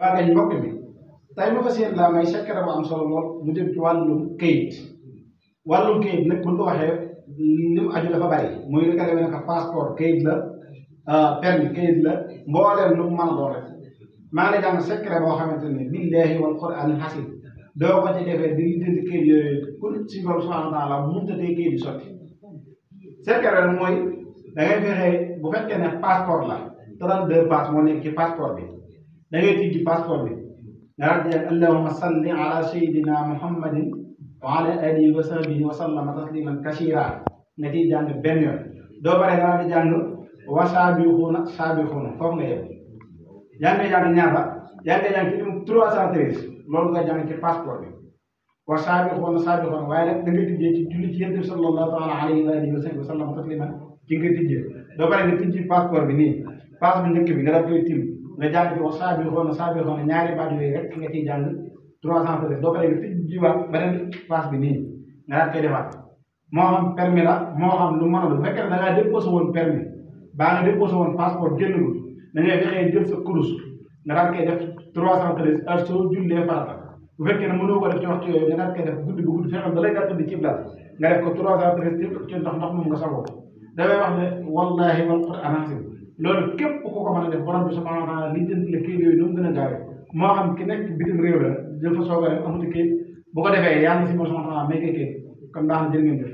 waa kay mbokk mi tey ma fas yéene laa may secret bu am solo lool mu jëm ci wàllum këyit nag bu ñu ko waxee li mu aju dafa bari muy li ko demee nag passeport këyit la permis këyit la mbooleem lu mu mën a doon rek maa ngi lay jàng secret boo xamante ne billahi wal qur'anil hakim doo ko ci defee di lijjanti këyit yooyu pour si borom subhanahu wa taala mënut a tey këyit yi sotti secret la mooy da ngay fexe bu fekkee ne passeport la 32 pages moo nekk ci passeport bi da ngay tijji passeport bi nga daal di jàng allahumma salli ala sayyidina muhammadin wa ala alihi wa sahbihi wa sallama tasliman kasira nga ciy jàng benn yoon doo bare nga daal di jàng wa saabixuuna foofu nga yem yaa ngi jàng ñaata yaa ngi jàng ci lim 313 loolu nga jàng ci passeport bi wa saabixuuna waaye nag da nga tijjee ci julli ci yonent bi sallallahu taala alayhi wa alihi wa sahbihi wa sallama tasliman ci nga tijjee doo bare nga tijji passeport bi nii passe bu njëkk bi nga daal koy tim nga jàng ci wax saabixoona ñaari baat yooyu rek nga ciy jàng 313 doo pare nga tijjiwaat beneen passe bi nii nga daal koy defaat moo xam permis la moo xam lu mën a bu fekkee ne da ngaa déposé woon permis baa nga déposé woon passeport génnagul da ngay fexee jël sa kurus nga daal koy def 313 heure soo jullee farata bu fekkee ne mënoo ko def ci waxtu yooyu nga daal koy def guddi bu guddi fexeel ba lay gàtt di ci blal nga def ko 313 ci ndox moom nga sagoo dafay wax ne wallahi wal qur'an hakim loolu képp ku ko mën a def borom bi subhanahu wa taala li jënd la kii yooyu nu mu gën a gaawee moo xam ki nekk bitim réew la dafa soog a def amuti kii bu ko defee yàlla si borom subhanahu wa taala may koy kii kon baax na jërë ngeen jëf